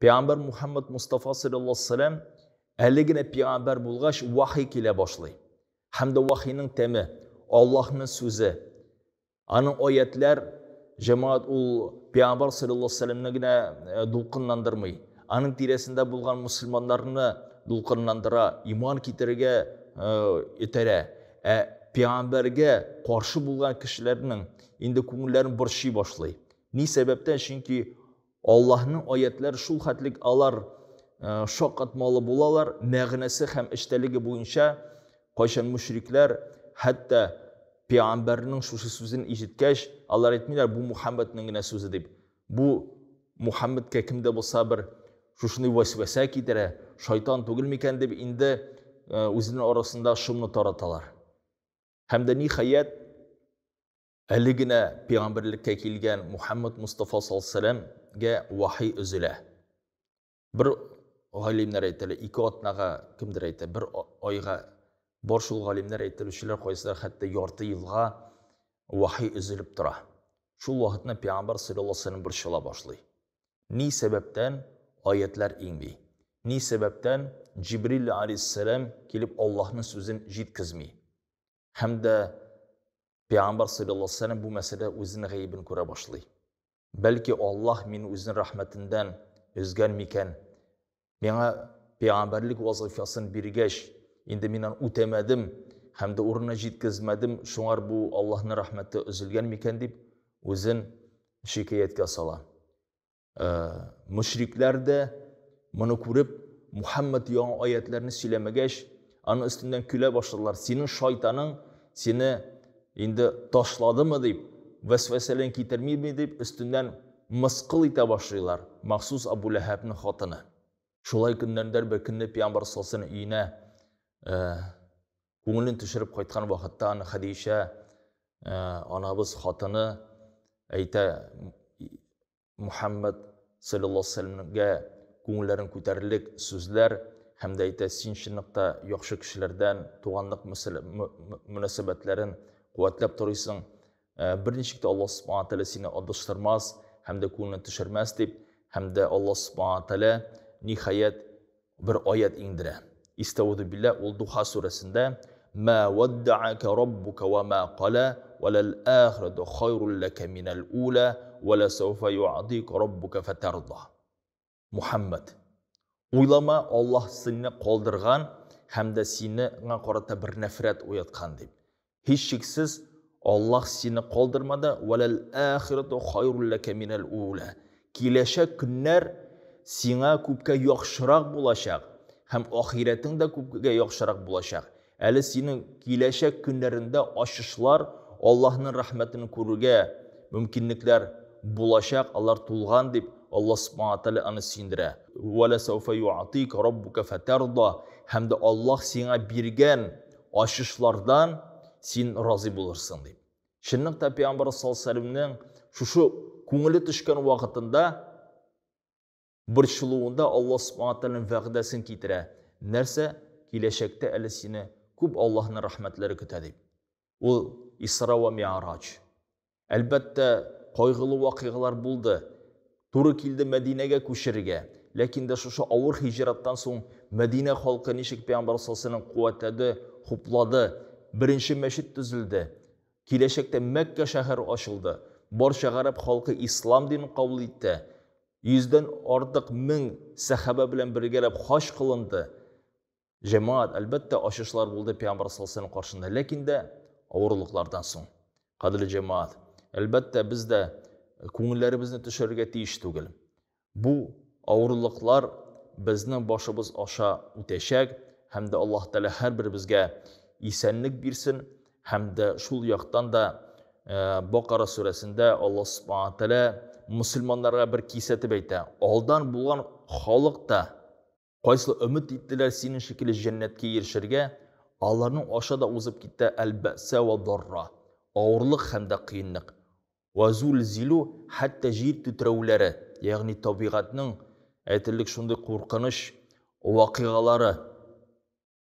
Пәйгамбәр Мухаммад Мустафа саллаллаһу алейһи вәсәлләм әле генә пәйгамбәр булгач, вахи килә башлый. Һәм дә вахиның тәме, Аллаһның сүзе. Аның аятлар җәмәгать ул пәйгамбәр саллаллаһу алейһи вәсәлләмне генә э, дулкынландырмый. Аның тирәсендә булган мусульманнарны дулкынландыра, иман китерергә э, этәрә. Ә пәйгамбәргә каршы булган кешеләрнең инде күңелләрен борчый башлый. Ни сәбәптән? Чөнки Аллаһның аятләре шул хәтлек алар э, шаккатмалы булалар, мәгънәсе һәм эчтәлеге буенча кайчан мөшрикләр хәтта пәйгамбәрнең шушы сүзен ишеткәч, алар әйтмиләр, бу Мухаммадның генә сүзе дип. Бу Мухаммадка кем дә булса бер шушындый вәсвәсә китерә, шайтан түгел микән дип инде э, үзенең арасында шомны тараталар. Һәм дә ниһаять Әле генә пәйгамбәрлеккә килгән Мухаммад Мустафа саллаллаһу вахи өзелә. Бер галимнәр әйтәләр, ике атнага, кемдер әйтә, бер айга. Бар шул галимнәр әйтелүчеләр кайсылар хәтта ярты елга вахи өзелеп тора. Шул вакытны пәйгамбәр саллаллаһу алейһи вәсәлләм борчыла башлый. Ни сәбәптән аятлар иңми? Ни сәбәптән Җибрил алейһиссәлам килеп Аллаһның сүзен җиткезми? Һәм дә Пәйгамбәр саллаллаһу алейһи вәсәлләм бу мәсьәләдә үзенең гаебен күрә башлый. Бәлки Аллаһ мине үзенең рәхмәтеннән өзгән микән? Миңа пәйгамбәрлек вазыйфасын биргәч, инде мин аны үтәмәдем һәм дә урынына җиткезмәдем, шуңар бу Аллаһның рәхмәте өзелгән микән дип үзен шикаятькә сала. Мөшрикләр дә моны күреп, Мухаммад яңа аятларны сөйләмәгәч, аның өстеннән көлә башладылар. Синең шайтаның сине инде ташладымы дип, вәсвәсәләрен китермиме дип, өстеннән мыскыл итә башлыйлар. Махсус Абу Ләһәбнең хатыны. Шулай көннәрдән бер көнне пәйгамбәр саллаллаһу өенә күңелен төшереп кайткан вакытта аны Хәдичә анабыз хатыны әйтә Мухаммад саллаллаһу алейһи күңелләрен күтәрерлек сүзләр һәм дә әйтә, син чынлыкта яхшы кешеләрдән, туганлык мөнәсәбәтләрен куәтләп торыйсың. Берничек тә Аллаһ субхана тәгалә сине адыштырмас һәм дә күңелен төшермәс дип, һәм дә Аллаһ субхана тәгалә ниһаять бер аят иңдерә. Истәүзу билла, ул Духа сүрәсендә Ма вадда'ака раббука ва ма кала валал ахирату хайрул лака минал ула ва ла сауфа ю'тика раббука фатарда. Мухаммад, уйлама, Аллаһ сине калдырган һәм дә сине аңа карата бер нәфрәт уяткан дип. Һичшиксез, Аллаһ сине калдырмады, вәләл ахирату хайрул ләкә минәл ула. Киләчәк көннәр сиңа күпкә яхшырак булачак һәм ахирәтең дә күпкә яхшырак булачак. Әле синең киләчәк көннәрендә ачышлар, Аллаһның рәхмәтен күрергә мөмкинлекләр булачак, алар тулган дип Аллаһ субхана тәгалә аны сөендерә. Вәлә сауфа юатика раббука фатарда һәм дә Аллаһ сиңа биргән ачышлардан син разый булырсың дип. Чынлыкта пәйгамбәр саллаллаһу алейһи шушы күңеле төшкән вакытында борчылуында Аллаһ субхана тәгаләнең вәгъдәсен китерә. Нәрсә? Киләчәктә әле сине күп Аллаһның рәхмәтләре көтә дип. Ул Исра ва Ми'раҗ. Әлбәттә, кайгылы вакыйгалар булды. Туры килде Мәдинәгә күчерергә. Ләкин дә шушы авыр һиҗраттан соң Мәдинә халкы ничек Пәйгамбәр саллаллаһу куәтләде, хуплады. Беренче мәчет төзелде. Киләчәктә Мәккә шәһәре ачылды. Барча гарәп халкы ислам динен кабул итте. Йөздән артык мең сәхабә белән бергәләп хаҗ кылынды. Җәмәгать, әлбәттә, ачышлар булды Пәйгамбәр саллаллаһу алейһи каршында, ләкин дә авырлыклардан соң. Кадерле җәмәгать, әлбәттә, без дә күңелләребезне төшерергә тиеш түгел. Бу авырлыклар безнең башыбыз аша үтәчәк һәм дә Аллаһ Тәгалә һәрберебезгә исәнлек бирсен һәм дә шул яктан да э, Бакара сүрәсендә Аллаһ Субхана Тәгалә мөселманнарга бер кисәтеп әйтә. Алдан булган халык та Кайсы өмет иттеләр синең шикелле җәннәткә ирешергә, аларның аша да узып китте әл-бәсә вә дарра, авырлык һәм дә кыенлык. Вә зулзилу, хәтта җир тетрәүләре, ягъни табигатьнең, әйтерлек, шундый куркыныч вакыйгалары.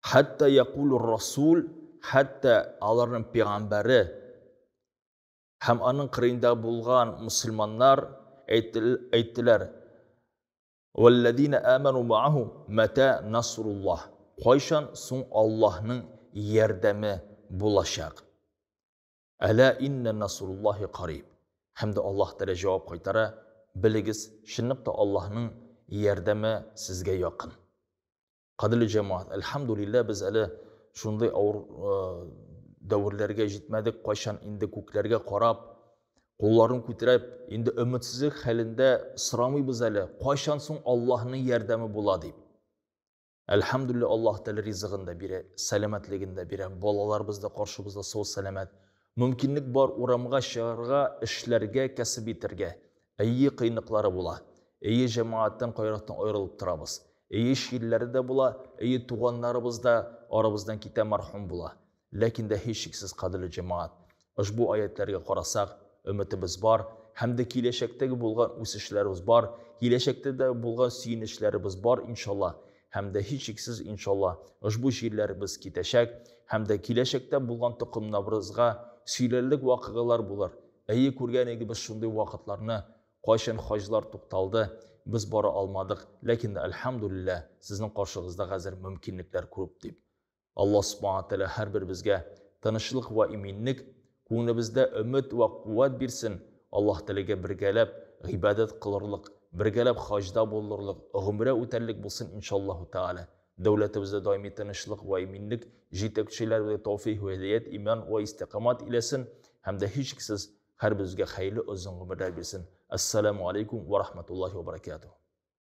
Хәтта якулур расул, хәтта аларның пәйгамбәре һәм аның кырыенда булган мөселманнар әйттеләр, Вәлләзина аману мааху мата насруллаһ. Кайчан соң Аллаһның ярдәме булачак? Әлә инна насруллаһи кариб. Һәм дә Аллаһ Тәгалә җавап кайтара, белегез, чынлап та Аллаһның ярдәме сезгә якын. Кадерле җәмәгать, әлхәмдулилләһ, без әле шундый авыр дәверләргә җитмәдек, кайчан инде күкләргә карап, кулларын күтәреп, инде өметсезлек хәлендә сорамыйбыз әле, кайчан соң Аллаһның ярдәме була дип. Әлхәмдулилләһ, Аллаһ Тәгалә ризыгын да бирә, сәламәтлеген дә бирә, балаларыбыз да каршыбызда сау сәламәт. Мөмкинлек бар урамга чыгарга, эшләргә, кәсеп итәргә. Әйе, кыенлыклары була. Әйе, җәмәгатьтән кайрактан аерылып торабыз. Әйе, чирләре дә була, әйе, туганнарыбыз да арабыздан китә, мәрхүм була. Ләкин дә һичшиксез, кадерле җәмәгать, ошбу аятьләргә карасак, өметебез бар һәм дә киләчәктәге булган үсешләребез бар, киләчәктә дә булган сөенечләребез бар, иншалла. Һәм дә һичшиксез, иншалла, ошбу чирләребез китәчәк һәм дә киләчәктә булган токымнарыбызга сөйләрлек вакыйгалар булыр. Әйе, күргән идек без шундый вакытларны, Кайчан хаҗлар тукталды, без бара алмадык, ләкин дә, әлхәмдүлилләһ, сезнең каршыгызда хәзер мөмкинлекләр күп, дип. Аллаһ Субхана Тәгалә һәрберебезгә тынычлык вә иминлек, күңелебездә өмет вә куәт бирсен, Аллаһ Тәгаләгә бергәләп гыйбадәт кылырлык, бергәләп хаҗда булырлык, гомрә үтәрлек булсын, иншаллаһу тәгалә. Дәүләтебездә даими тынычлык вә иминлек, җитәкчеләребезгә тәүфыйк вә һидаять, иман вә истикамат иләсен һәм дә һичшиксез һәрберебезгә хәерле озын гомерләр бирсен. Әссәламү алейкум вә рахматуллаһи вә баракатуһ.